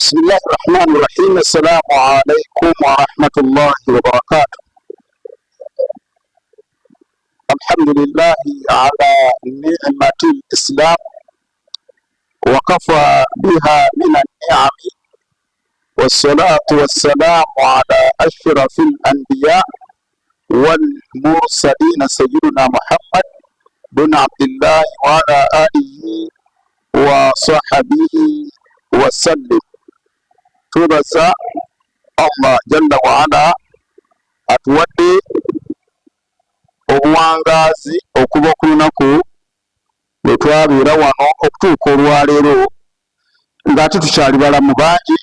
Bismillahi rahmani rahim. Assalamu alaikum warahmatullahi wabarakatuh. Alhamdulillahi ala ni'mati lislam wakafa biha min anniami wassalatu wassalamu ala ashrafi lanbiya walmursalina sayyidina Muhammad bin Abdillahi wa ala alihi wa sahbihi wasallim. Twebaza Allah jalla waala atuwadde obuwangaazi okuva ku lunaku lwe twabeera wano okutuuka olwaleero ng'ate tukyali balamu. Bangi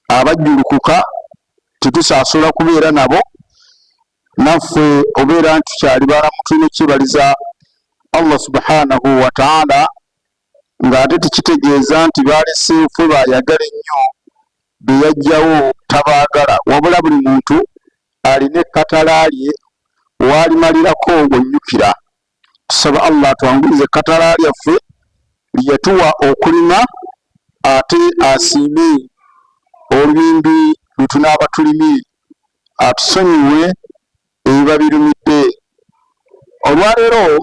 abajjulukuka tetusaasula kubeera nabo, naffe obeera nti tukyali balamu tulina okukibaliza Allah subhanahu wataala, ng'ate tekitegeeza nti baleseefe bayagala ennyo be yajjawo tabaagala, wabula buli muntu alina ekkatala lye waalimalirako wonnyukira. Tusaba Allah atwanguyize ekkatala lyaffe lyeyatuwa okulima, ate asiime olubimbi lwe tunaaba tulimye, atusonyiwe ebiba birumidde. Olwaleero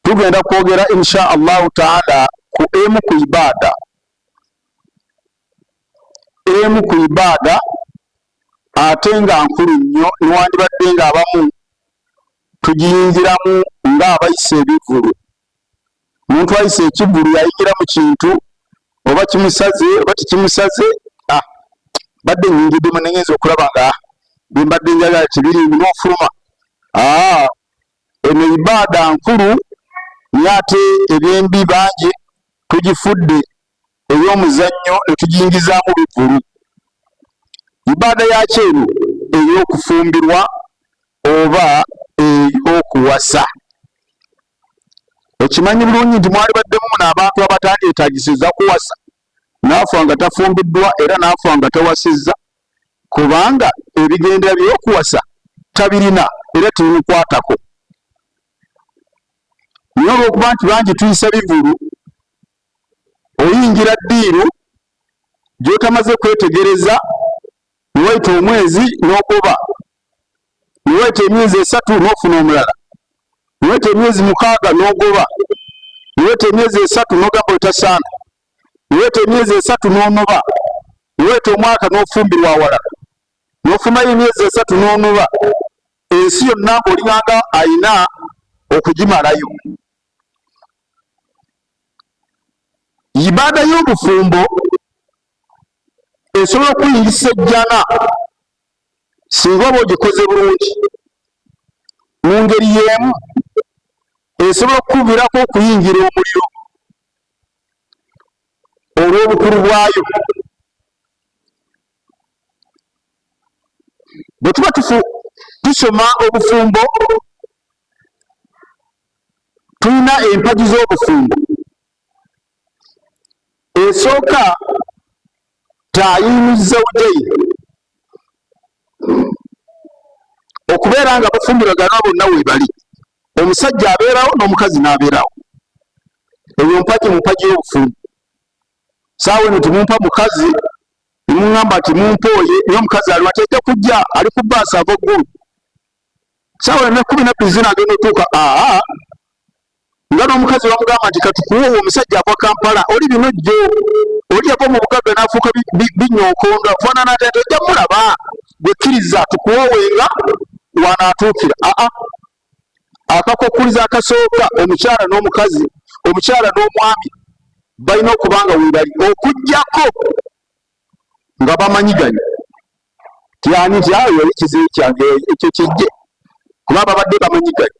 tugenda kwogera insha Allahu taala ku emu ku ibaada, emu ku ibaada ate nga nkulu nnyo, newandibadde nga abamu tugiyingiramu ng'abayisa ebivvulu. Omuntu ayisa ekivvulu yayingira mu kintu oba kimusaze oba tekimusaze. Ah, badde nyingiddemu nengenza okulaba nga ah, bye mbadde njagala tebiriimu, n'ofuluma. Ah, eno ibaada nkulu, naye ate ebyembi bangi tugifudde ey'omuzannyo ne tugiyingizaamu bivvulu. Ibaada yakyo eno ey'okufumbirwa oba ey'okuwasa. Okimanyi bulungi nti mwalibaddemu muno abantu abatandyetagisiza kuwasa, n'afa nga tafumbiddwa era n'afa nga tawasizza, kubanga ebigendera by'okuwasa tabirina era tebimukwatako. Naye olw'okuba nti bangi tuyisa bivulu, oyingira ddiiru gy'otamaze kwetegereza, newayita omwezi n'ogoba, newayita emyezi 3 n'ofuna omulala, newayita emyezi 6 n'ogoba, newayita emyezi 3 n'ogamba otasaana, newayita emyezi 3 n'onoba, newayita omwaka n'ofumbirwa awalala, n'ofumayo emyezi 3 n'onoba. Ensi yonna ng'olinganga ayina okugimalayo. Ibaada y'obufumbo esobola okuyingisa ejjana singa oba ogikoze bulungi. Mu ngeri y'emu esobola okukuviirako okuyingira omuliro olw'obukulu bwayo. Bwe tuba tusoma obufumbo, tulina empagi z'obufumbo. Esooka, tayiinu zawjaini, okubeera nga bafumbiragana bonna webali, omusajja abeerawo n'omukazi n'abeerawo. Eyo mpagi mu mpagi y'obufumbo. Saawa eno temumpa mukazi nemuŋŋamba nti mumpooye, naye omukazi aliwa? Ati ajja kujja, ali ku bbaasi ava ggulu saawa eno 12 zino agenda otuuka. Aa, nga n'omukazi bamugamba nti katukuwoowa omusajja ava Kampala, oli binojjo, oli yava mu bugagga n'afuuka binyonkondo, afaanana ati ati ojja mulaba, gwe kkiriza tukuwoowenga wanaatuukira. Aa, akakokkulizo akasooka, omukyala n'omukazi, omukyala n'omwami balina okuba nga webali, okuggyako nga bamanyiganye tyani nti ayo yali kizibu kyange ekyo kijje, kuba babadde bamanyiganye.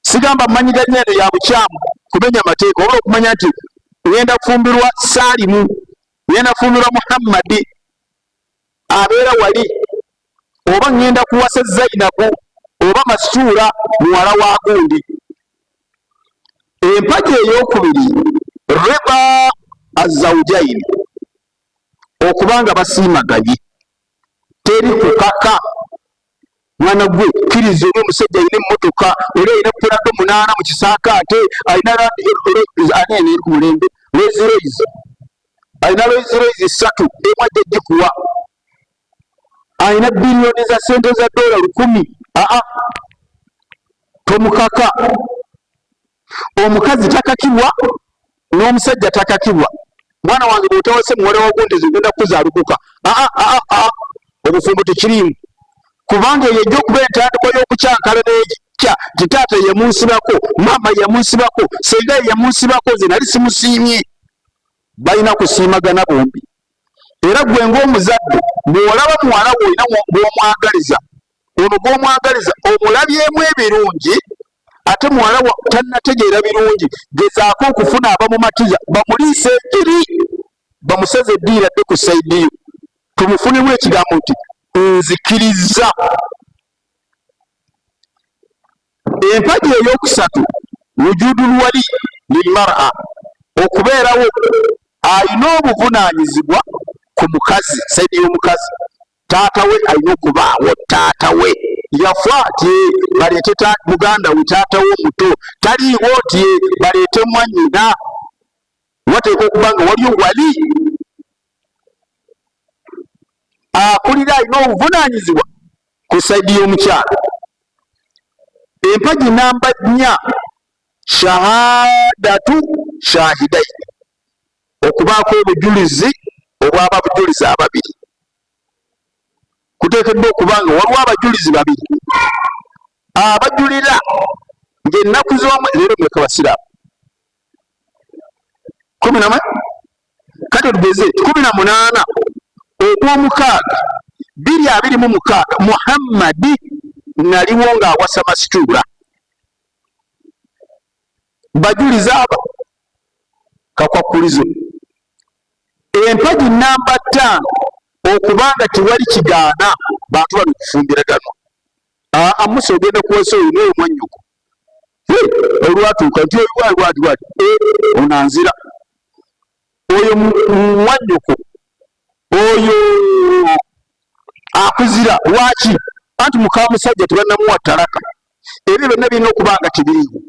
Sigamba mumanyiganye eno ya bukyamu kumenya mateeka, oba okumanya nti ngenda kufumbirwa Saalimu, ngenda kufumbirwa Muhammadi abeera wali, oba ngenda kuwasa Zainabu oba Masuura muwala wa gundi. Empagi ey'okubiri, riba azawujaini, okuba nga basiimaganye, teri kukaka. Mwana gwe kkiriza, oli omusajja alina emmotoka, oli alina Prado 8 mu kisaakaate, alina ani eri ku mulembe Rolls Royce. Alina Rolls Royce ssatu, emu ajja gikuwa. Alina biliyoni za sente za dola 1000. Aa, tomukaka. Omukazi takakibwa n'omusajja takakibwa. Mwana wange bw'otawase muwala wa gundi zigenda kukuzaalukuka. Aa aa aa, obufumbo tekiriimu, kubanga eyo ejja okuba entandikwa y'okukyankala n'ekya nti taata yemunsibako, maama yemunsibako, senga yemunsibako, nze nali simusiimye. Balina kusiimagana bombi. Era gwe ng'omuzadde bw'olaba muwala wo olina gw'omwagaliza, ono gw'omwagaliza omulabyemu ebirungi, ate muwala wo tannategeera birungi, gezaako okufuna abamumatiza, bamuliisa enjiri, bamusaze eddiira adde ku sayidi yo, tumufunemu ekigambo nti nzikirizza. Empagi eyokusatu, wujudul wali lilmara, okubeerawo alina obuvunaanyizibwa ku mukazi, saidi y'omukazi, taata we alina okubaawo. Taata we yafa ti baleete muganda we, taata we omuto taliiwo ti baleete mwannyina. Wateeka okuba nga waliyo wali akulira alina obuvunaanyizibwa ku saidi y'omukyala. Empagi namba 4, shahadatu shahidaini, okubaako obujulizi obw'ababujulizi ababiri. Kuteekeddwa okuba nga waliwo abajulizi babiri abajulira ng'ennaku z'omwe leero meka basiraamu kumi namwe, kati tugeze 18 ogw'omukaaga 2026, Muhammadi naliwo ng'awasa Masituura. Bajulizi aba kakwakkulizo. Empagi namba 5, okubanga tewali kigaana bantu bano kufumbiraganwa. Aa, Musa ogenda kuwasa oyo n'oyo mwannyoko, olwatuuka nti oyo bwali bwati bwati, ono anzira, oyo mwannyoko, oyo akuzira. Lwaki? Anti muka musajja tebannamuwa talaka. Ebyo byonna birina okuba nga tebiriiwo.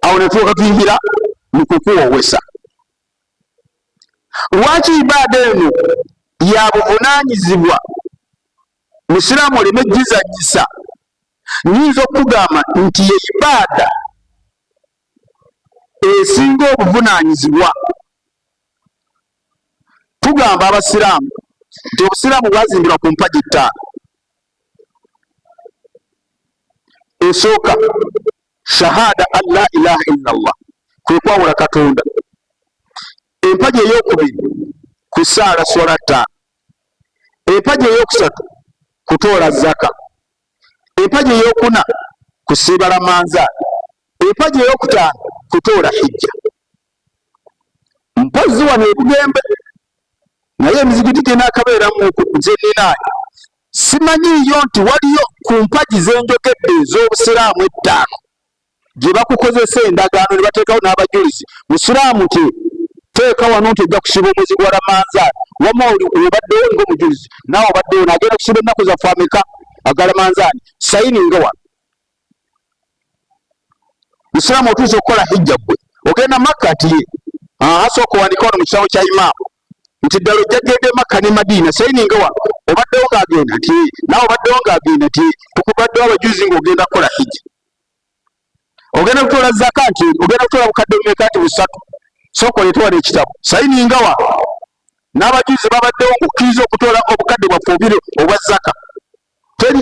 Awo ne tuuka tuyingira mu kukuwowesa. Lwaki ibaada eno ya buvunaanyizibwa? Musiraamu oleme gizanyisa. Nyinza okukugamba nti ye ibaada esinga obuvunaanyizibwa. Tugamba abasiraamu nti obusiraamu bwazimbirwa ku mpagi ttaano. Esooka, shahada an la ilaha illa Allah, kwe kwawula Katonda. Empagi eyokubiri, kusaala swala ttaano. Empagi eyokusatu, kutoola zaka. Empagi eyokuna, kusiiba lamanzaani. Empagi eyokutaano, kutoola hijja. Mpozzi wano ebugembe, naye emizigiti gyenaakabeeramu nze ninaanye simanyiiyo nti waliyo ku mpagi zenjogedde ez'obusiraamu ettaano gye bakukozesa endagaano ne bateekawo n'abajulizi. Musiraamu nti teeka wano nti ojja kusiba omwezi gwa Ramanzaani, wama obaddewo ng'omujulizi, naawe obaddewo, naagenda kusiba ennaku zaffe ameka aga Ramanzaani, sayini nga wano. Musiraamu otuuse okukola hijja, ggwe ogenda Makka nti ye asooka owandika wano mu kitabo kya imaamu nti ddala ojja genda e Makka ne Madiina, sayini nga wano, obaddewo ng'agenda nti naawe obaddewo ng'agenda nti tukubaddewo abajulizi ng'ogenda kukola hijja. Ogenda kutoola zaka nti ogenda kutoola bukadde bumeka nti busatu, sooka oleete wano ekitabo, sayini nga wano, n'abajulizi babaddewo ng'okkiriza okutoola obukadde bwaffe obubiri obwa zaka. Teri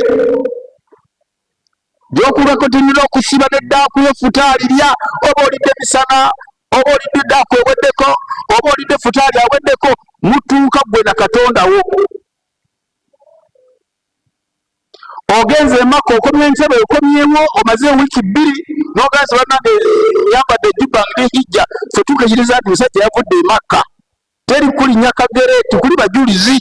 gyokulwako tulina okusiba neddaaku yo futaali lya, oba olidde misana, oba olidde eddaaku eweddeko, oba olidde futaali aweddeko, mutuuka gwe na Katonda wo. Ogenze emaka, okomye entebe, okomyewo, omaze wiiki 2 n'oganze bannange yambadde ejjubba ndi hijja, ffe tukikiriza nti musajja yavudde emakka. Teri kulinnya kagere, tukuli bajulizi.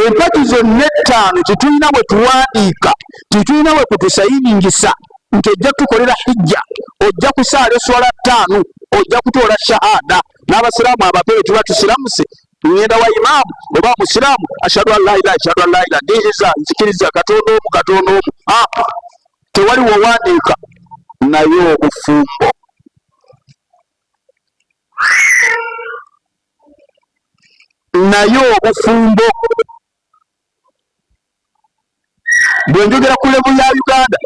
Empagi zonna ettaano tetulina we tuwandiika, tetulina we kutusayiningisa nti ojja tukolera hijja, ojja kusaala eswala ttaano, ojja kutoola shahada. N'abasiraamu abapere tuba tusiramuse, ngenda wa imaamu oba musiraamu, ashhadu an la ilaha, ashhadu an la ilaha, ndiyiriza, nzikiriza Katonda omu, Katonda omu. Tewali wewandiika naye obufumbo. Naye obufumbo bwe njogera ku level ya Uganda,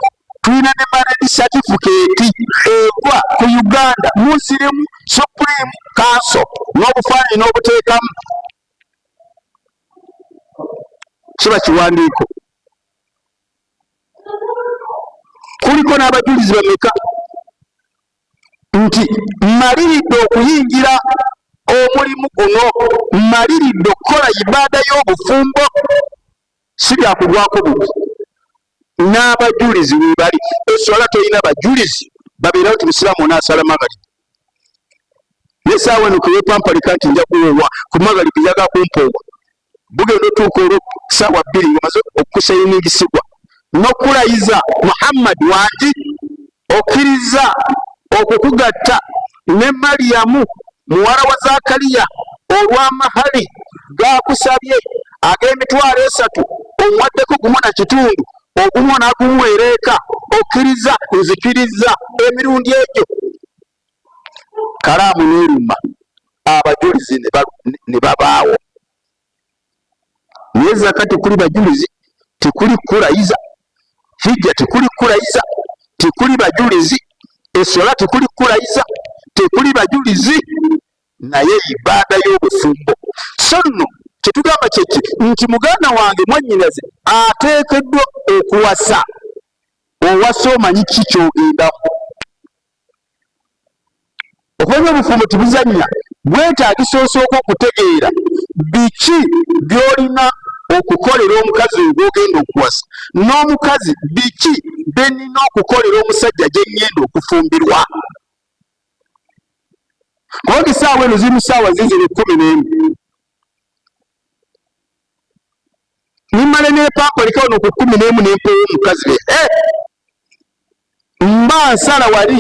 tulina ne marriage certificate eva ku Uganda Muslim Supreme Council n'obufaananyi n'obuteekamu, kiba kiwandiiko, kuliko n'abajulizi bameka nti mmaliridde okuyingira omulimu guno, mmaliridde okukola ibaada y'obufumbo, si byakugwako bubi, n'abajulizi webali. Eswala tolina bajulizi babeerawo ti musiraamu onaasala magharibi, nesaawa eno kewepampalika nti nja kuwoowa ku magharibi, njaga kumpoowa, bugenda otuuka olwo saawa 2 ngomaze okusayiningisigwa n'okulayiza Muhammad wangi okkiriza okukugatta ne Mariyamu muwala wa Zakariya olw'amahali gaakusabye ag'emitwalo 3, omuwaddeko gumu na kitundu, ogumu onaagumuweera eka, okkiriza? Nzikiriza. Emirundi egyo kalaamu n'eruma, abajulizi ne babaawo. Naye zaka tekuli bajulizi, tekuli kulayiza, hijja tekuli kulayiza, tekuli bajulizi, eswala tekuli kulayiza, tekuli bajulizi, naye ibaada y'obufumbo. So nno kyetugamba kyeki nti muganda wange, mwannyinaze ateekeddwa okuwasa, owasa omanyi ki kyogendamu. Okumanya obufumbo tibuzannya, bwetaagisa osooka okutegeera biki by'olina okukolera omukazi oyo gw'ogenda okuwasa, n'omukazi biki bye nnina okukolera omusajja gye ŋŋenda okufumbirwa. Kubanga essaawa eno ziri mu ssaawa zizino 11, nimala nepampalika wano ku 11 nempewo omukazi be eh! Mba nsala wali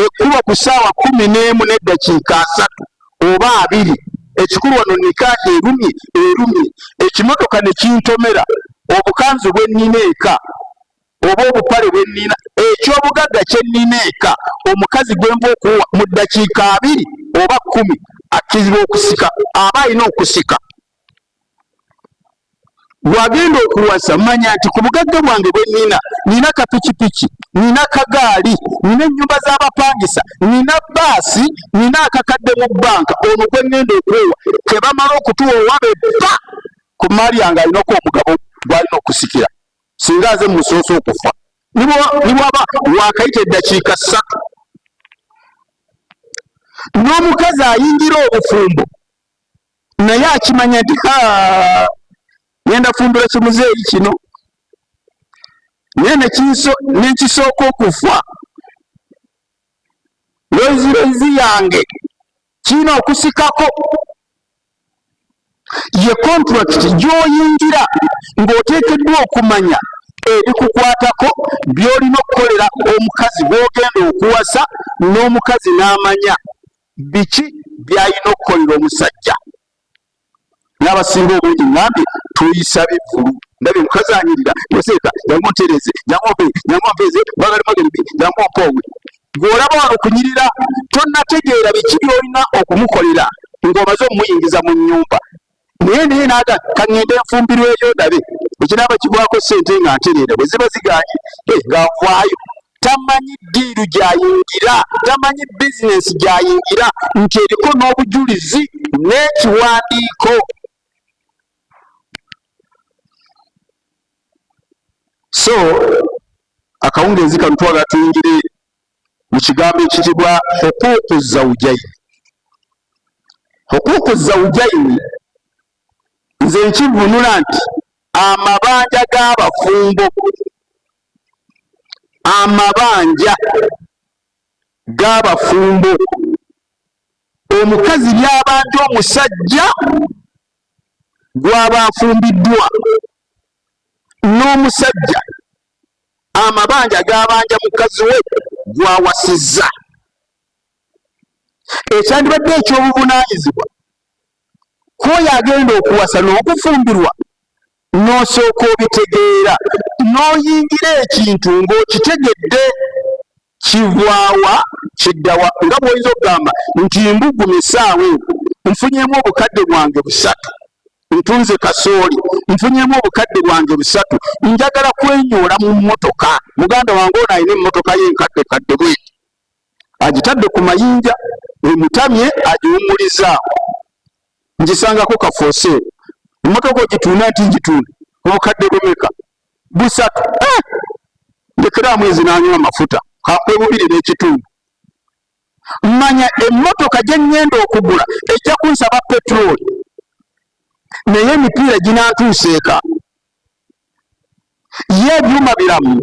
ekkuba ku ssaawa 11 n'eddakiika 30 oba 20. Ekikulu wano nikaaha erumye erumye, ekimotoka ne kintomera, obukanzu bwe nnina eka oba obupale bwe nnina, ekyobugagga kye nnina eka, omukazi gwe nva okuwa mu ddakiika 20 oba 10 akkirizibwa okusika, aba alina okusika. Bw'agenda okuwasa, manya nti ku bugagga bwange bwe nnina, nina kapikipiki, nina kagaali, nina ennyumba z'abapangisa, nina bbaasi, nina akakadde mu bbanka. Ono gwe ŋŋenda okuwowa, tebamala okutuwoowa beppa ku mmaali yange, alinako omugabo gw'alina okusikira singa nze musoose okufa, ne bwaba waakayita eddakiika 3. N'omukazi ayingira obufumbo naye akimanya nti ngenda fumbira kimuzeeyi kino, naye nekisooka okufa Rolls Royce yange kirina okusikako. Ye contract gy'oyingira ng'oteekeddwa okumanya ebikukwatako by'olina okukolera omukazi gw'ogenda okuwasa, n'omukazi n'amanya biki by'alina okukolera omusajja. N'abasinga obungi ngambye tuyisa bivvulu, ndabye omukazi anyirira, oseeka, jangu ontereeze, jangu ompe, jangu ompeeze, bagala mageribi, jangu ompoowe. Gw'olaba wano kunyirira, tonnategeera biki by'olina okumukolera ng'omaze omuyingiza mu nnyumba. Naye naaga kaŋŋende nfumbirweyo ndabe ekinaaba kigwako ssente nga ntereera, bwe ziba ziganye nga nvaayo. Tamanyi ddiiru gy'ayingira, tamanyi bizinensi gy'ayingira nti eriko n'obujulizi n'ekiwandiiko. So akawungeezi kano twagala tuyingire mu kigambo ekitibwa huquuqu zawujaini. Huquuqu zawujaini nze nkivunula nti amabanja g'abafumbo, amabanja g'abafumbo, omukazi by'abanja omusajja gw'aba afumbiddwa, n'omusajja amabanja g'abanja mukazi we gw'awasizza. Ekyandibadde eky'obuvunaanyizibwa kw'oyo agenda okuwasa n'okufumbirwa, n'osooka obitegeera n'oyingira ekintu ng'okitegedde kivwawa kiddawa. Nga bw'oyinza okugamba nti mbuguma essaawa eno nfunyemu obukadde bwange 300. Ntunze kasooli, nfunyemu obukadde bwange 300, njagala kwenyoola mu mmotoka. Muganda wange ono alina emmotoka ye enkadde kadde bweti, agitadde ku mayinja, emutamye, agiwummulizaawo, ngisangako kafoose. Emmotoka ogitunda? Nti ngitunda. Obukadde bumeka? 300. Eh! Ndekeramu ezinanywa amafuta, kakwe 2.5. Manya emmotoka gye ŋŋenda okugula ejja kunsaba petulooli, naye emipiira ginantuusa eka? Ye ebyuma biramu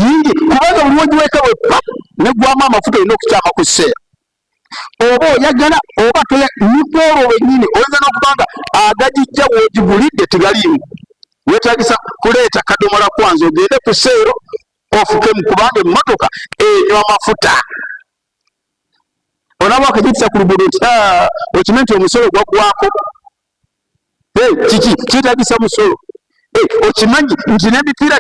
yingi, kubanga buli wogiweka bwe pa neggwamu amafuta, olina okukyama ku sseera, oba oyagala oba toya. Nikwolwo lwennyini oyinza n'okuba nga agagijja w'ogigulidde tegaliimu, weetagisa kuleeta kadomola kwanza ogende ku seero ofukemu, kubanga emmotoka enywa mafuta. Olaba akagitisa ku luguudo nti ah, okimanyi nti omusolo gwaggwako, kiki kyetagisa musolo? Okimanyi nti n'emipiira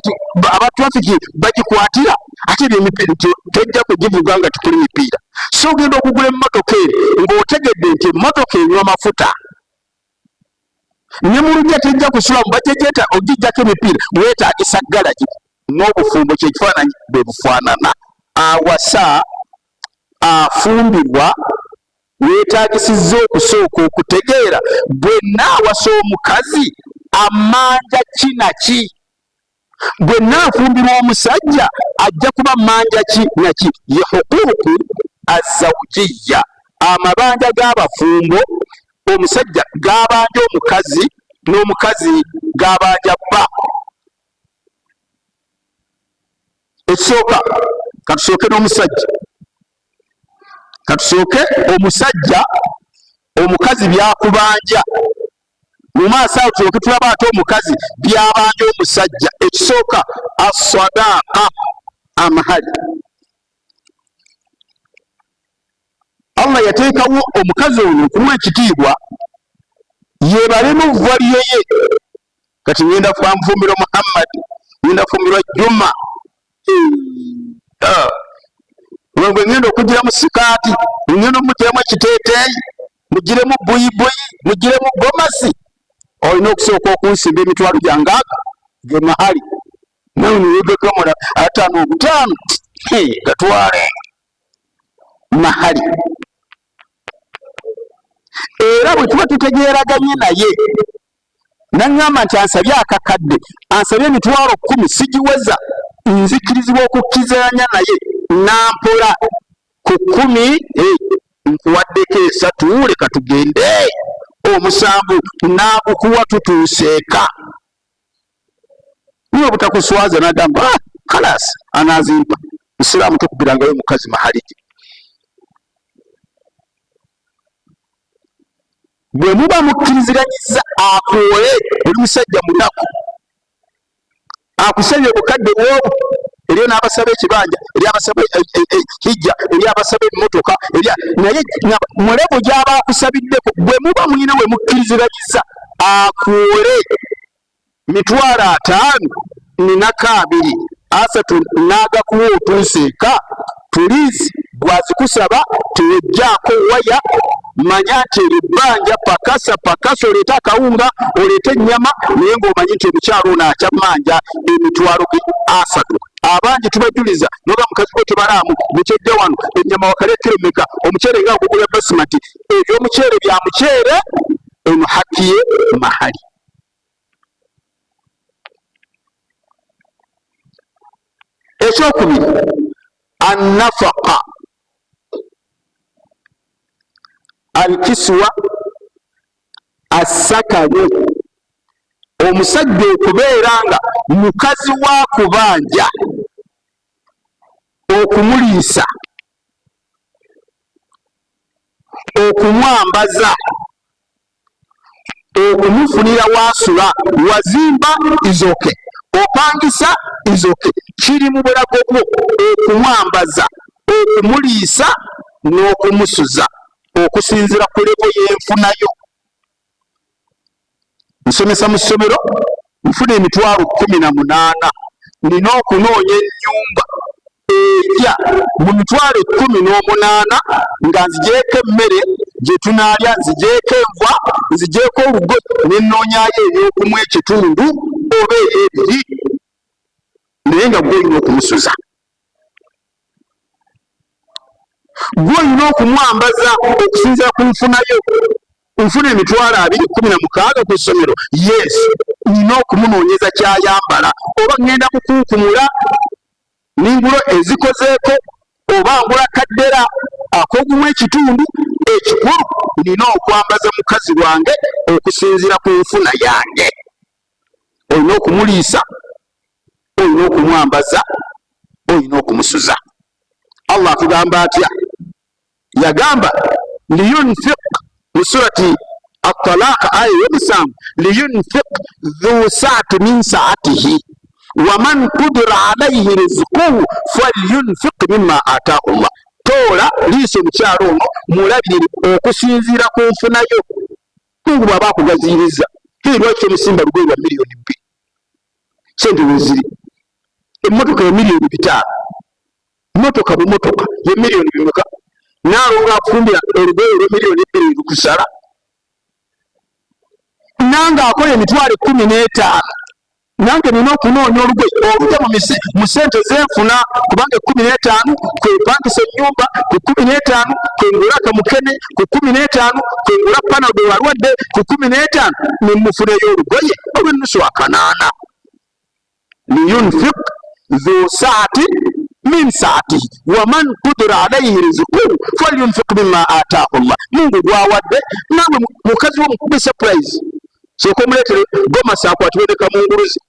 aba trafiki bagikwatira, ate ebyemipiira tojja kugivuga nga tikuli mipiira. So ogenda okugula emmotoka eno ng'otegedde nti emmotoka enywa mafuta, ne mu lujja tejja kusulamu, bajja ogijjako emipiira, weetaagisa galagi. N'obufumbo kyekifaananyi bwe bufaanana. Awasa, afumbirwa, weetaagisizza okusooka okutegeera, bwe nnaawasa omukazi amanja ki na ki, bwe nnaafumbirwa omusajja ajja kuba manja ki na ki. Ye huquuqu azawjiya, amabanja g'abafumbo, omusajja g'abanja omukazi n'omukazi g'abanja bba. Ekisooka, katusooke n'omusajja, katusooke omusajja, omukazi byakubanja mu maaso awo, tulyoke tulaba ate omukazi byabanja omusajja. Ekisooka, asadaaka, amahali. Allah yateekawo omukazi ono okumuwa ekitiibwa, yebalemu valiyo ye. Kati ngenda kwanfumbirwa Muhammad, ngenda kufumbirwa Juma, bwe ngenda okugiramu sikaati, ngenda omugiramu ekiteeteeyi, mugiremu buyibuyi, mugiremu gomasi, olina okusooka okunsimba emitwalo gyange, ago ge mahali. Nawe newegagamula 50 obutaano, gatwale mahali. Era bwe tuba tutegeeraganye naye naŋŋamba nti ansabye akakadde, ansabye 100,000, sigiweza, nzikirizibwa okukkizanya naye nampola ku 10, nkuwaddeko 3, leka tugende, 7 naagukuwa tutuuseeka. Niwe obutakuswaza nagamba, ah, kalasi anazimpa. Musiraamu tokubirangayo omukazi mahaliji. Bwe muba mukkiriziganyizza akuwole, oli musajja munaku, akusabye obukadde bwobu, eriyo n'abasaba ekibanja, eri abasaba hijja, eri abasaba emmotoka, naye mulevo gy'aba akusabiddeko, bwe muba mulina we mukkiriziganyizza akuwole 50,000, ninako 20, 30 n'agakuwa otuuse eka. Puliisi bw'azikusaba tewejjaako waya, manya nti eryo bbanja. Pakasa pakasa, oleete akawunga, oleete ennyama, naye ng'omanyi nti omukyalo ono akyammanja 30,000. Abangi tubajuliza noga mukazi gwe tobalaamu, bukyojja wano ennyama wakaleetera mmeka, omuceere nga ogugulya basimati, ebyomuceere bya muceere, eno haki ye mahali. Ekyokubiri, annafaka, alkiswa, assakanu, omusajja okubeera nga mukazi wa kubanja okumuliisa, okumwambaza, okumufunira waasula. Wazimba izoke, opangisa izoke, kiri mu bulago bwo okumwambaza, okumuliisa n'okumusuza okusinziira ku levo y'enfunayo. Nsomesa mu ssomero, nfuna 18,000, nina okunoonya ennyumba. Ejja mu 180,000 nga nzigyeko emmere gye tunaalya, nzigyeko enva, nzigyeko olugo, ne nnoonyaayo ey'okumu ekitundu oba ey'ebiri, naye nga gwe olina okumusuza, gwe olina okumwambaza okusinziira ku nfunayo. Nfuna 2,016 ku ssomero, yes, nina okumunoonyeza kyayambala, oba ŋŋenda kukunkumula ningulo ezikozeeko, oba ngula kaddera ak'ogumu ekitundu. Ekikulu, nina okwambaza mukazi wange okusinziira ku nfuna yange. Olina okumuliisa, olina okumwambaza, olina okumusuza. Allah atugamba atya? Yagamba liyunfiq mu surati Atalaq aya eyomusanvu, liyunfiq dhu saati min saatihi waman kudira alaihi rizquhu falyunfiq mima ataahu llah. Toola liisa omukyalo ono, mulabirire okusinziira ku nfunayo. Mungu bw'aba akugaziyiriza, hii lwaki tomusimba lugoye lwa 2 miliyoni? Sente weziri, emmotoka ya 5 miliyoni, motoka bumotoka ye miliyoni bimeka? Naalongo akufumbira olugoye olwa 2 miliyoni lukusala, nange akola 150,000, nange nina okunoonya olugoye olujja mu sente zenfuna, kubanga 15 kwepangisa ennyumba, ku 15 kwengula kamukene, ku 15 kwengula panado walwadde, ku 15 nemufuneyo olugoye olw'ennusu akanaana. Liyunfiq dhu saati min saatihi waman kudira alaihi rizquhu falyunfiq mima ataahu llah. Mungu gwawadde, naawe mukazi wo mukube surprise, sooka omuleetere gomasi akwatibwe ne kamunguluzi.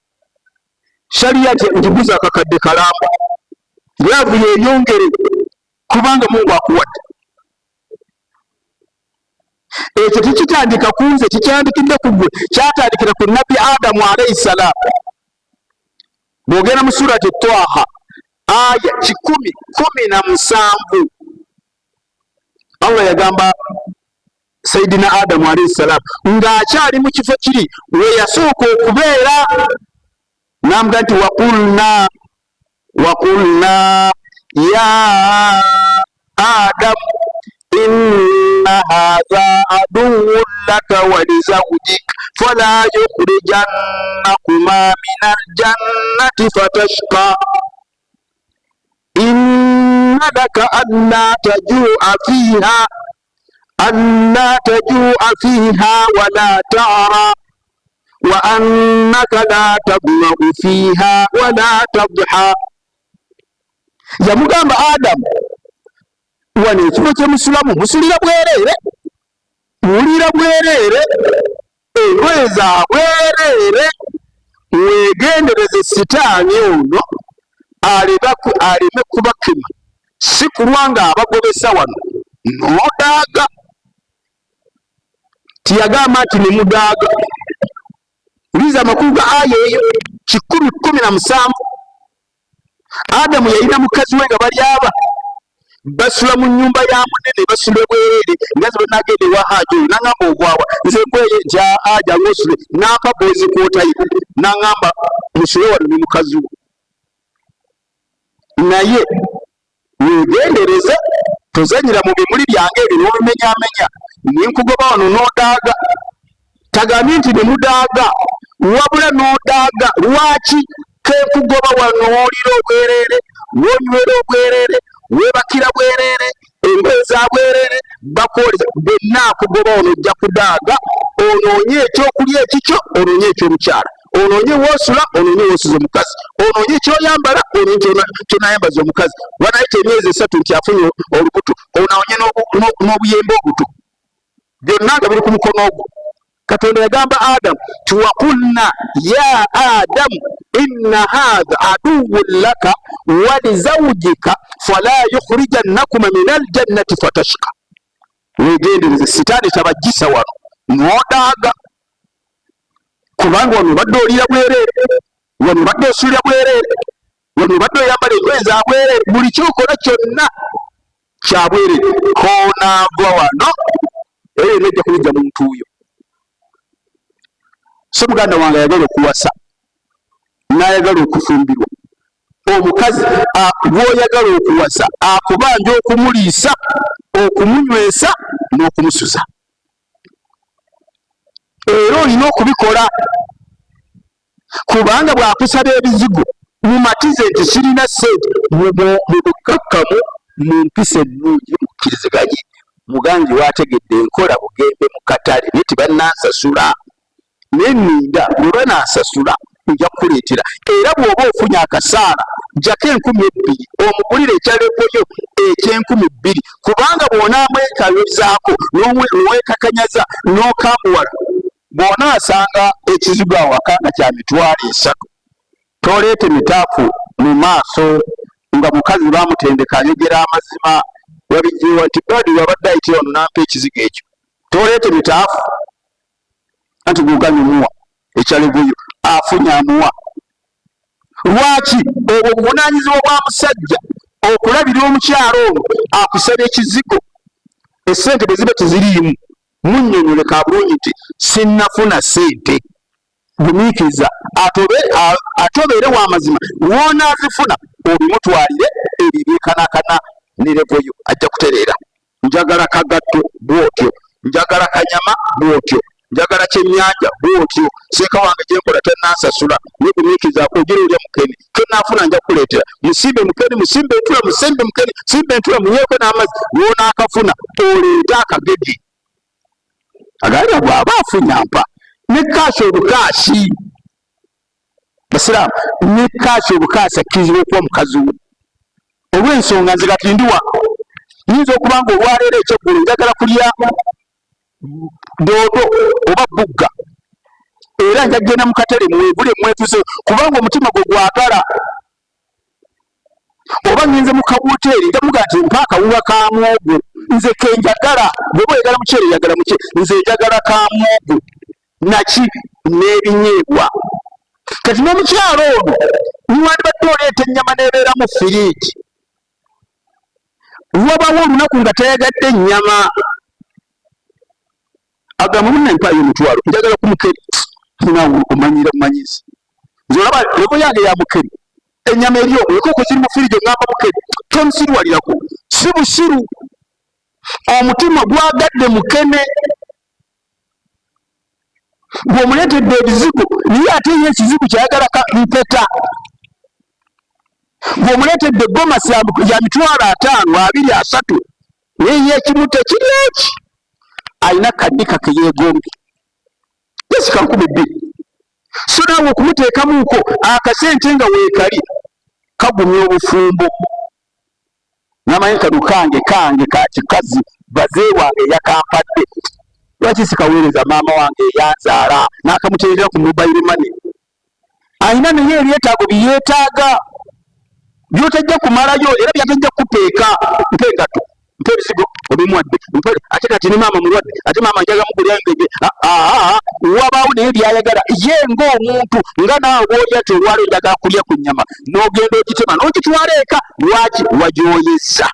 Shaliya nti ngiguza akakadde kalamba, laavu yeyongere, kubanga Mungu akuwadde. Ekyo tekitandika ku nze, kikyandikidde ku gwe, kyatandikira ku Nabbi Adamu alaihi salaamu. Bw'ogenda mu surati Twaha aya 117, Allah yagamba Saidina Adamu alaihi salaamu ng'akyali mu kifo kiri we yasooka okubeera, n'amuga nti waqulna waqulna ya Adamu inna hadha aduwwun laka wa lizawjik fala yukhrijannakuma min aljannati fatashqa inna laka alla tajua fiha alla tajua fiha wala ta'ra wa annaka la tadmau fiha wala tadha. Yamugamba, Adamu, wano ekifo kyemusulamu musulira bwereere, muwulira bwereere, engoye za bwereere, wegendereze sitaani ono aleme kubakema, si kulwa nga abagobesa wano n'odaaga. Tiyagamba nti nemudaaga. Uliza amakulu ga aya eyo 117. Adamu yalina mukazi we nga bali aba basula mu nyumba ya munene, basula bwereere. Nga ze banagenda ewa haji oyo, nangamba ogwawa nze nkweye nti aja ngosule, nampa bozi kwotayi, nangamba musule wano ne mukazi we, naye wegendereze, tozanyira mu bimuli byange ebyo n'obimenyamenya, ninkugoba wano n'odaaga. Tagambye nti ne mudaaga, wabula n'odaaga. Lwaki kenkugoba wano? Olira obwereere, wonywera obwereere, weebakira bwereere, engoye za bwereere, bakwoleza bwenna. Akugoba wano, ojja kudaaga. Onoonye ekyokulya ekikyo, onoonye ekyomukyala, onoonye woosula, onoonye woosuza omukazi, onoonye kyoyambala, onoonye kyonayambaza omukazi. Wanayita emyezi 3 nti afunye olubuto, onoonye n'obuyembe obuto, byonna nga biri ku mukono ogwo. Katonda yagamba Adamu ti waqulna ya Adamu inna hadha aduwun laka walizaujika fala yukhrijannakuma min aljannati fatashka. Wegendereze sitaani tabajjisa wano n'odaaga, kubanga wano obadde oliira bwereere, wano obadde osulira bwereere, wano obadde oyambala engoye za bwereere, buli kyokola kyonna kya bwereere. Konaagwa wano, eyo yonna ejja kubijja mu ntuuyo. So muganda wange ayagala okuwasa n'ayagala okufumbirwa, Omukazi gw'oyagala okuwasa akubanja okumuliisa, okumunywesa n'okumusuza, era olina okubikola, kubanga bw'akusaba ebizigo mumatize nti sirina ssente. Mu bukkakkamu, mu mpisa ennungi, mukkiriziganye. Muganzi waategedde enkola bugembe mu katale, naye tebannansasula, naye nninda bwe banansasula nja kukuleetera. Era bw'oba ofunye akasaala, jjako 2000 omugulire ekyalevoyo eky'enkumi bbiri, kubanga bw'onaamwekayozaako n'owekakanyaza n'okambuwala, bw'onaasanga ekizigo awaka nga kya 30,000, toleete mitaafu mu maaso. Nga mukazi bamutendeka ayogera amazima, wabijjewa nti badi wabadde ayitira wano nampa ekizigo ekyo, toleete mitaafu, anti gwoganye omuwa ekyalevuyo afunye amuwa. Lwaki obwo buvunanyizibwa bwa musajja okulabirira omukyalo ono akusaba ekizigo? Esente bwe ziba teziriimu, munnyonnyole ka bulungi nti sinnafuna sente, gumiikiriza, ate obeere wa mazima, w'onaazifuna obimutwalire ebyo ebyekanakana ne levoyo, ajja kutereera. Njagala kagatto bw'otyo, njagala kanyama bw'otyo, njagala kyennyanja bw'otyo, seeka wange gyenkola tannansasula, negumiikiriza, ogira olya mukene, kenaafuna nja kukuleetera, musimbe mukene, musimbe entula, musimbe mukene, simbe entula, munyweko n'amazzi, lw'onaakafuna oleete akagege. Agamba bw'aba afunye ampa ne kaasi obukaasi. Basiraamu, ne kaasi obukaasi akkirizibwa okuwa mukazi wo, olw'ensonga nze kati ndiwa nyinza okuba nga olwaleero ekyeggulo njagala kulya doodo oba bugga, era nja kugenda mu katale mwegule mwetuze, kubanga omutima gwe gwagala. Oba ngenze mu kawoteeri, nja muga nti mpa akawuka ka mwogo, nze kenjagala. Bw'oba oyagala muceere, yagala muceere, nze njagala ka mwogo naki n'ebinyeebwa. Kati n'omukyalo ono niwandibadde oleeta ennyama n'ebeera mu firiigi, wabawo olunaku nga tayagadde ennyama, agamba munna mpaayo omutwalo, njagala ku mukeri. Naawe omanyira bumanyizi, nze olaba levo yange ya mukeri, ennyama eri omwo, enkoko ziri mu firiji, ongamba mukeri? Tonsiruwalirako, si busiru, omutima gwagadde mukene. Bw'omuleetedde ebizigo, naye ate ye ekizigo kyayagala ka mpeta. Bw'omuleetedde gomasi ya 50,000, 20, 30, naye ye ekimu tekiri eki, alina kadika ke yeegombye jesika 2000. So naawe okumuteekamuuko akasente nga weekali kagumya obufumbo. Namanyi kano kange kange ka kikazi, baze wange yakampadde, lwaki sikaweereza maama wange eyanzaala n'akamuteerera ku mobile money? Alina naye ebyetaago byeyeetaaga byotajja kumalayo, era byatajja kukupeeka. Mpa engatto, mpa ebizigo, obimuwadde, ate kati ne maama mulwadde, ate maama njaga mugulya ngege. Wabaawo naye byayagala ye ng'omuntu, nga naawe bw'olya ti olwalo njagala kulya ku nnyama, n'ogenda ogitema n'ogitwala eka. Lwaki wagyoyezza?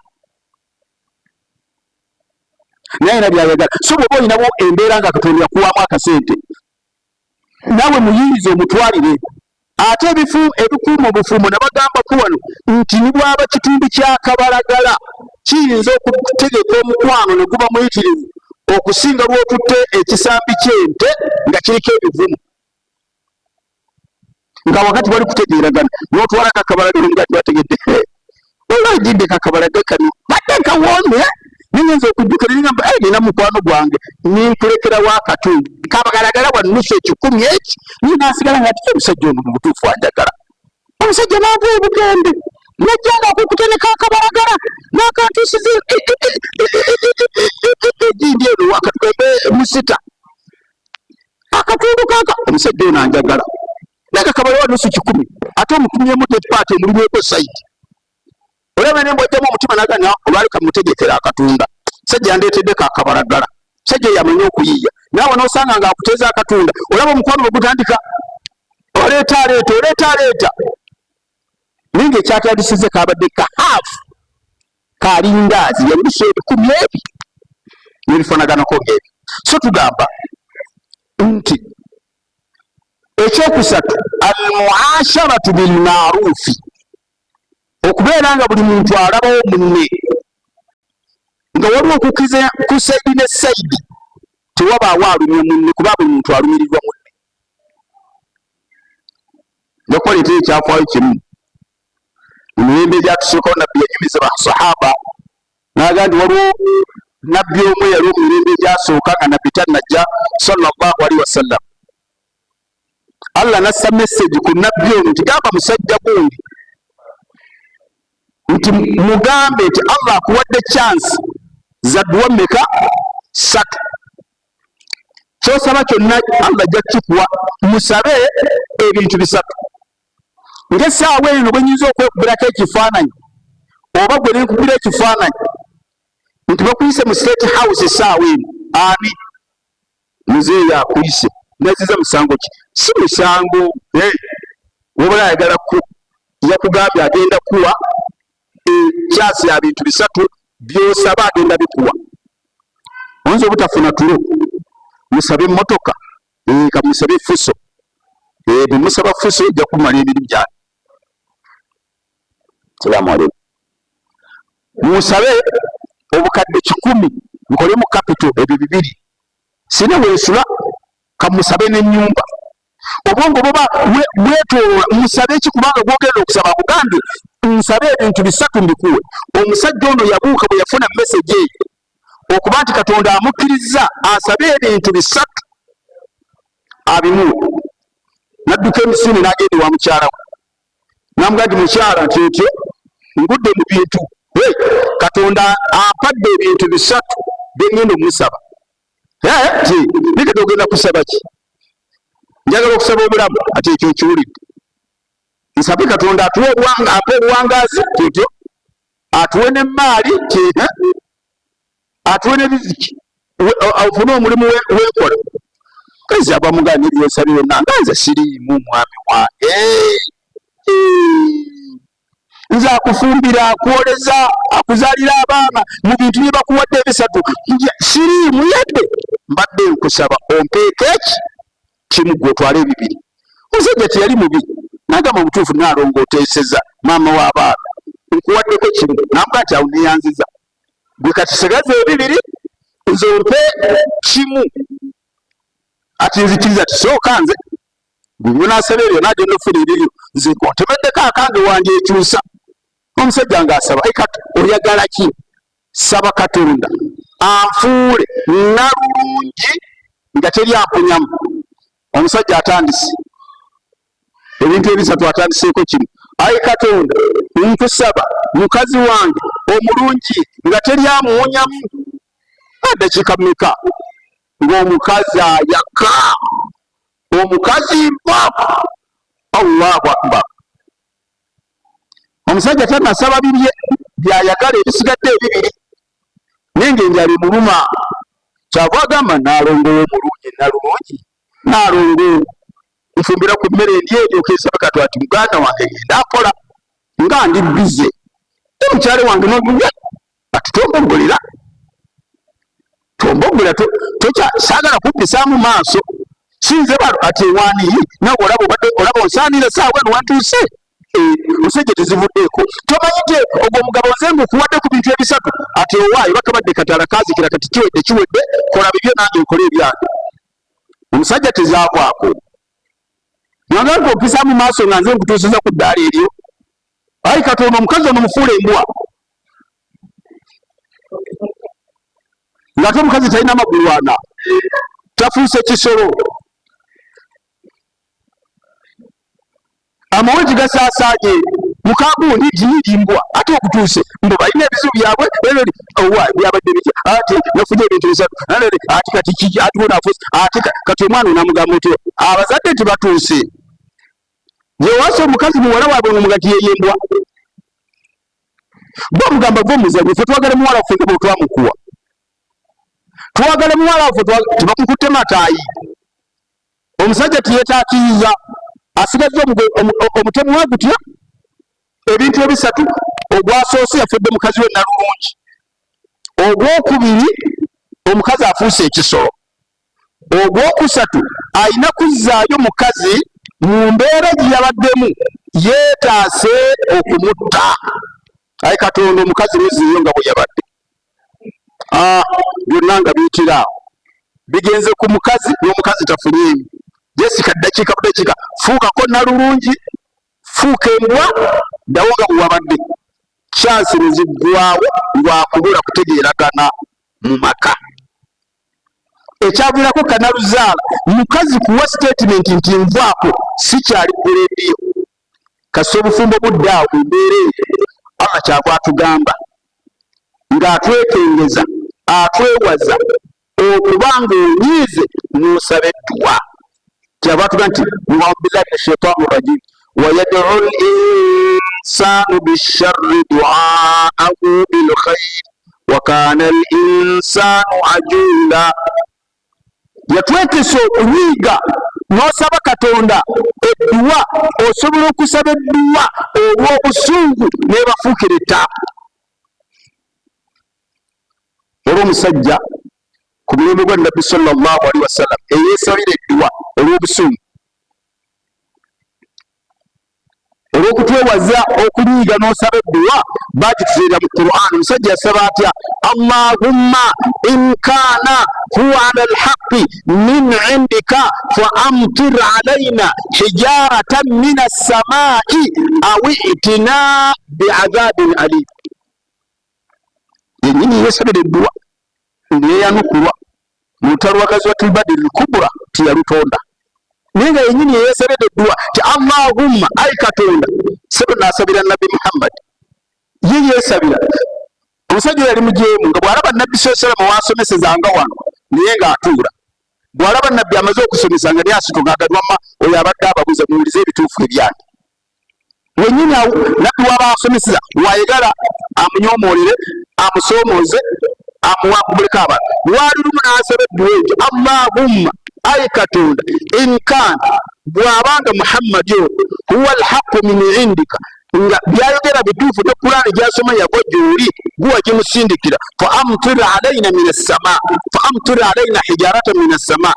Naye era byayagala. So bw'oba olinawo embeera nga Katonda yakuwaamu akasente, naawe muyinza omutwalire. Ate ebifu ebikuuma obufumbo, nabagambako wano nti ni bwaba kitundu kya kabalagala, kiyinza okutegeka omukwano ne guba muyitirivu okusinga lw'otutte ekisambi ky'ente nga kiriko ebivumu, nga wakati wali kutegeeragana, n'otwala kakabalagala nga twategedde olwajidde kakabalaga kano badde kawoomye, niyinza okujjukira ningamba eh, nina mukwano gwange ninkulekerawo akatundu kabagalagala wa nusu 100 eki, naye nasigala nga ti omusajja ono mu butuufu anjagala. Omusajja n'ava obugembe najja nga akukuteneka akabalagala n'akantuusiza egindi eno wakatugembe musita akatundu kaka, omusajja ono anjagala, naye kakabala wa nusu 100, ate omutumyemu tepaati omulimweko sayidi, olaba ne mbwajjamu omutima naganya olwali kamutegekera akatunda, sajja yandeetedde kakabalagala, sajja yamanyi okuyiiya. Naawe n'osanga nga akuteeza akatunda, olaba omukwano bwe gutandika, oleeta aleeta, oleeta aleeta, naye nga ekyatandisize kabadde ka haafu kalindaazi yanusu 1000 ebi n'ebifanaganako ng'ebyo. So tugamba nti ekyokusatu, almuasharatu bilmarufi. Okubeera nga buli muntu alabawo munne, nga waliwo okukkiriza ku saidi ne saidi, tewabaawo alumya munne, kuba buli muntu alumirirwa munne. Nja kubaleetera ekyafaayo kimu. Mu mirembe egyatusookawo, Nabbi yanyumiza basahaba n'agamba nti waliwo nabbi omu eyaliwo mu mirembe egyasooka nga Nabbi tannajja sallallahu alaihi wasallam. Allah nassa message ku nabbi ono nti gamba musajja gundi nti mugambe nti Allah akuwadde chance za dduwa mmeka? Ssatu. Kyosaba kyonna Allah ajja kukikuwa. Musabe ebintu bisatu. Ng'essaawa eno bwe nyinza okwekubirako ekifaananyi oba gwe nenkubira ekifaananyi nti bakuyise mu State House essaawa eno, ani muzeeyi akuyise? Naziza musango ki? Si musango, wabula ayagala ku yakugambye agenda kuwa ekyasi ya bintu bisatu, byosaba agenda bikuwa. Oyinza obutafuna tulo, musabe emmotoka, kamusabe fuso, bwemusaba fuso ejja kumala emirimu gyange. Salaamu aleikum. Musabe obukadde 100 nkole mu capital, ebyo bibiri. Sina wensula, kamusabe n'ennyumba. Obwongo buba bwetoloola, musabe ki? Kubanga gwogenda okusaba akugambye nsabe ebintu bisatu mbikuwe. Omusajja ono yabuuka bwe yafuna message eyo okuba nti Katonda amukkirizza asabe ebintu bisatu abimuwe, n'adduka emisinde n'agenda ewa mukyala we, namugaa nti mukyala, nti otyo ngudde mu bintu, Katonda ampadde ebintu bisatu byengenda omusaba. Ti nigenda ogenda kusaba ki? Njagala okusaba obulamu. Ati ekyo nkiwulidde, nsabe Katonda atuwe obuwanga, ampe obuwangaazi, kyekyo, atuwe n'emmaali, atuwe ne riziki, ofune omulimu weekola. Kazi abamugaa nebyonsabye byonna nga nze siriimu, mwami wange, nze akufumbira, akwoleza, akuzaalira abaana, mu bintu bye bakuwadde ebisatu siriimu yadde. Mbadde nkusaba ompeeko eki kimu, gwe otwale ebibiri. Omusajja teyali mubi, nagamba obutuufu, naalongo oteeseza maama w'abaana, nkuwaddeko kimu. Namuga nti awo neyanziza, gwe kati sigaza ebibiri, nze ompe kimu. Ati nzikiriza, tisooka nze gwe byonasaba ebyo nagenda okufuna ebibyo, nze kontemeddeko akange wandyekyusa. Omusajja ng'asaba, kati oyagala ki? Saba Katonda anfuule nalulungi nga teri ampunyamu. Omusajja atandise ebintu ebisatu, atandiseeko kimu. Ayi Katonda, nkusaba mukazi wange omulungi nga teri amuwunyamu. Addakiika mmeka ng'omukazi ayaka? Omukazi mpa, Allahu akbar! Omusajja tanasaba bibye byayagala ebisigadde ebibiri, naye ng'enjala emuluma. Kyava agamba naalongowo omulungi, nalulungi naalongo, nfumbira ku mmere ndi eryoka esaba. Kati ati muganda wange, ngenda mpola nga ndi bize mukyale wange nobuya. Ati tomboggolera, tomboggolera, tokya saagala kumpisaamu maaso, sinze balo. Ati ewaani nawe olaba obadde olaba onsaanira saawa eno wantuuse musajja tezivuddeeko, tomanyi nti ogwo omugabo nze ngukuwadde ku bintu ebisatu? Ati owaayo bakabadde katala kazikira, kati kiwedde, kiwedde, kola bibyo nange nkole ebyange. Omusajja tezaavaako nagamba ompisaamu maaso nga nze nkutuusiza ku ddaala eryo. Ayi Katonda, omukazi ono mufuula embwa, ng'ate omukazi talina magulu ana, tafuuse kisolo. Amawegi gasaasaanye mukagundi nti mbwa, ate okutuuse mbu balina ebizibu byabwe. Owa byabadde bitya? Ati nafunye ebintu bisatu, ati kati kiki? Ati bonafuuse, ati kati omwana onamugamba otyo abazadde nti batuuse yewasa omukazi muwala waabwe nga mugati yeyembwa? Bo omugamba gwe omuzanyo, fe twagala muwala waffe nga bwetwamukuwa, twagala muwala waffe, tebakukutte mataayi. Omusajja tiyetaakiriza, asigazza omutemu we gutya ebintu ebisatu. Ogwasoose yafudde mukazi we nalulungi, ogwokubiri omukazi afuuse ekisolo, ogwokusatu alina kuzzaayo mukazi mu mbeera gye yabaddemu. Yeetaase okumutta. Ayi Katonda, omukazi muziiyo nga bwe yabadde. Ah, byonna nga biyitira awo bigenze ku mukazi, n'omukazi tafunyeemu. Jessica, ddakiika budakiika, fuukako nalulungi, fuuka embwa, ddawo nga bwe wabadde. Kyansi ne ziggwawo lwakubula kutegeeragana mu maka. Ekyaviirako kanaluzaala mukazi kuwa sitatimenti nti nvaako sikyali ku leediyo. Kasita obufumbo budde awo mu mbeera eyo, Allah kyava atugamba ng'atwekengeza, atwewaza okuba ng'onyiize n'osaba edduwa. Kyava atugamba nti billahi min shaitani rajim wayad'u l-insanu bisharri du'aahu bilkhair wa kana l-insanu ajula. Yatwekesa okunyiiga n'osaba Katonda edduwa. Osobola okusaba edduwa olw'obusungu n'ebafuukira ettaapu. Olw'omusajja ku mulembe gwa Nabbi sallallahu alaihi wasallam eyeesabira edduwa olw'obusungu, olw'okutwewaza okunyiiga n'osaba edduwa, bagituteerera mu Qur'an. Omusajja yasaba atya? Allahumma in kaana huwa ala lhaqi min indika fa amtir alaina hijaratan min assamai aw itina biadhabin alim. Yennyini yesabira edduwa neyanukulwa mu lutalo lwa Gazwatul Badri Kubra, tiyalutonda, naye nga yennyini yeyesabidde edduwa ti Allahumma, ai Katonda. Sebo nasabira Nabbi Muhammad, ye yeesabira. Omusajja yali mujeemu, nga bw'alaba Nabbi saa salama wasomesezanga wano, naye ng'atuula, bw'alaba Nabbi amaze okusomesa nga naye asituka, agadwamma oyo abadde ababuza, muwulize ebituufu ebyange. Wenyini awo Nabbi waba asomeseza wayagala amunyomoolere, amusoomooze, amuwangumuleko abantu. Lwali lumu n'asaba edduwa ekyo, Allahumma, ayi Katonda, inkan bw'abanga Muhammadi ono huwa alhaqu min indika, nga byayogera bituufu ne Kulaani gyasoma yagwa gy'oli, guwa gimusindikira, fa amtir alaina min assama, fa amtir alaina hijaratan min assama,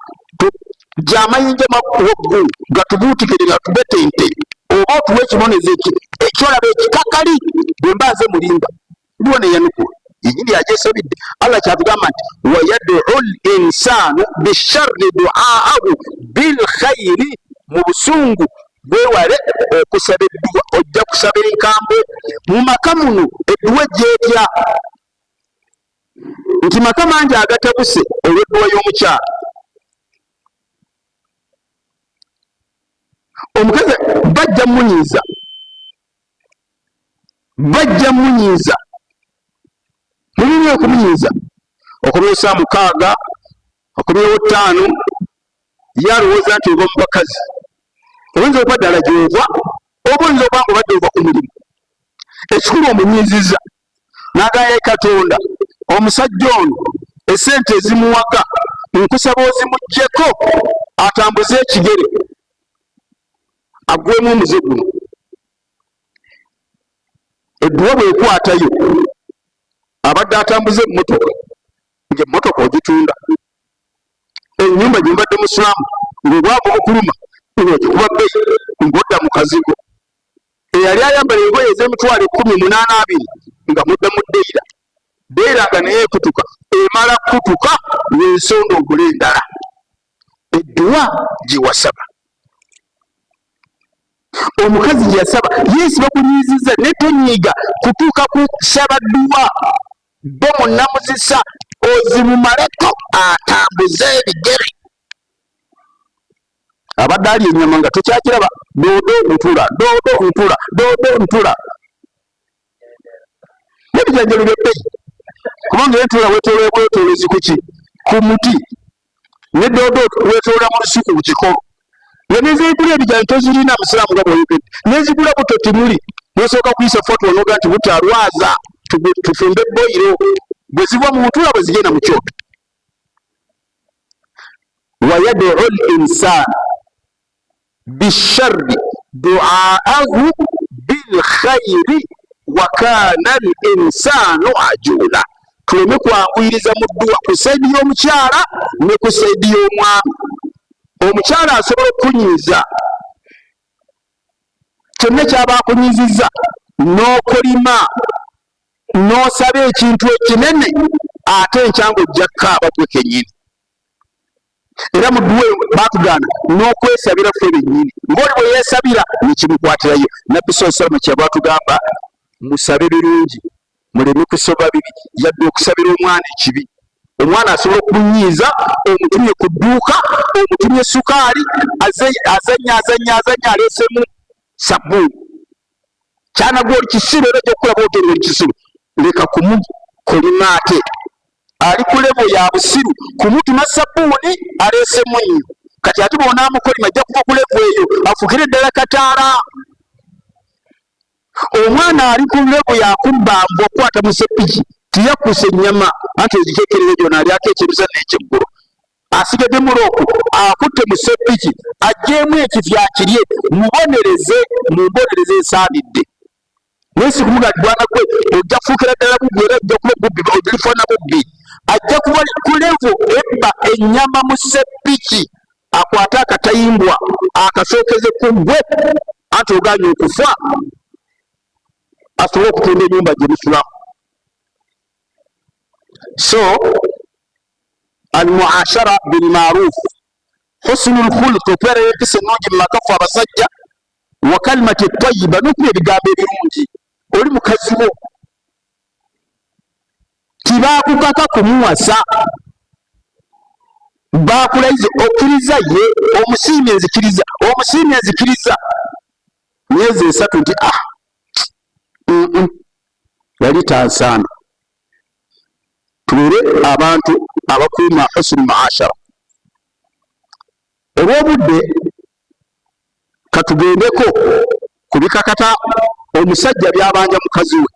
gy'amayinja waggulu gatubuutikire, gatubetente, oba otuwa ekibonezo ekyolaba ekikakali. Bwe mba nze mulimba, ndiwo neyanukula yenyini yagyesabidde. Allah kyatugamba nti wayad'u l insaanu bisharri duaahu bilkhairi. Mu busungu gwewale okusaba edduwa, ojja kusaba enkambwe mu maka muno. Edduwa ejjeetya nti maka mangi agatabuse olw'edduwa y'omukyala. Omukazi bajja munyiiza, bajja munyiiza, mulina okumunyiiza okomyewo saa 6, okomyewo 5, ye alowooza nti ova mu bakazi. Oyinza okuba ddala gy'ova, oba oyinza okuba nga obadde ova ku mulimu. Ekikulu omunyiizizza. Nagaye Katonda, omusajja ono esente ezimuwaka nkusaba ozimuggyeko, atambuze ekigere, aggwemu omuze guno. Edduwa bwekwatayo, abadde atambuze emmotoka, ng'emmotoka ogitunda, ennyumba gyembadde musulamu, ng'obwavu bukuluma, ng'ogikuba bbeyi, ng'odda mu kazigo. Eyali ayambala engoye ez'emitwalo 10, 8, 20, nga mudda mu deira deira, nga naye ekutuka, emala kutuka lw'ensonda ogule endala. Edduwa gye wasaba, omukazi gye yasaba, yeesi bakunyiizizza, ne tonyiiga kutuuka kusaba dduwa. Bo munamuzisa ozimumaleko, atambuze ebigere. Abadde alya ennyama nga tokyakiraba, doodo ntula, doodo ntula, doodo ntula, n'ebijanjalo bya bbeyi, kubanga entula wetoola bwetoolozi kuki ku muti, ne doodo wetoola mu lusuku ku kikolo, nga nezigula ebijanjo tozirina. Musiraamu nga bw'oyogedde, nezigula buto timuli, nosooka kuyisa fatwa noga nti butalwaza, tufumbe boyiro. Bwe ziva mu ntula, bwe zigenda mu kyoto. Wayad'u l-insan bisharri duaahu bilkhairi wa kana l-insanu ajula. Tuleme kwanguyiriza mu dduwa ku saidi y'omukyala ne ku saidi y'omwami. Omukyala asobola okukunyiiza. Kyonna kyaba akunyizizza n'okolima n'osaba ekintu ekinene, ate enkyanga ojja kukaaba gwe kennyini. Era mu dduwa eyo baatugaana n'okwesabira ffe bennyini, ng'oli bwe yeesabira ne kimukwatirayo. Nabbi saa salama kyeyava atugamba, musabe birungi muleme kusoba bibi, yadde okusabira omwana ekibi. Omwana asobola okumunyiiza, omutumye ku dduuka, omutumye sukaali, azannya azannya azannya, aleesemu sabbuuni. Kyana gwe oli kisiru, era ojja kukulaba otyo oli kisiru. Leka kumukolima, ate ali ku levo ya busiru kumutuma sabbuuni aleese munnyo. Kati ate bw'onaamukolima ajja kuva ku levo eyo afukire ddala kataala. Omwana ali ku levo yakubba mbwa okukwata mu seppiki, tiyakkuse ennyama anti ogikekerere gyona alyako ekyemisana n'ekyeggulo, asigadde mulooku akutte mu seppiki aggyemu ekifi akirye. Mubonereze mu mbonereza esaanidde, naye si kumuga nti bwana gwe ojja kufuukira ddala bubbi, era ojja kuba bubbi, olifa na bubbi. Ajja kuba ku levo ebba ennyama mu seppiki, akwate akatayimbwa akasookeze ku ggwe anti oganye okufa, asobole okutunda ennyumba gye musulamu. So almuashara bilmaruf, husnu lkhuluq, okubeera n'empisa ennungi mu maka ffe abasajja, wa kalimati tayiba, n'okuba ebigambo ebirungi. Oli mukazi wo, tibakukaka kumuwasa, bakulayiza okkiriza ye omusiimye, nzikiriza omusiimye, nzikiriza myezi 3 nti ah, yali tansaana. Tubeere abantu abakuuma husnu muashara. Olw'obudde katugendeko ku bikakata omusajja byabanja mukazi we.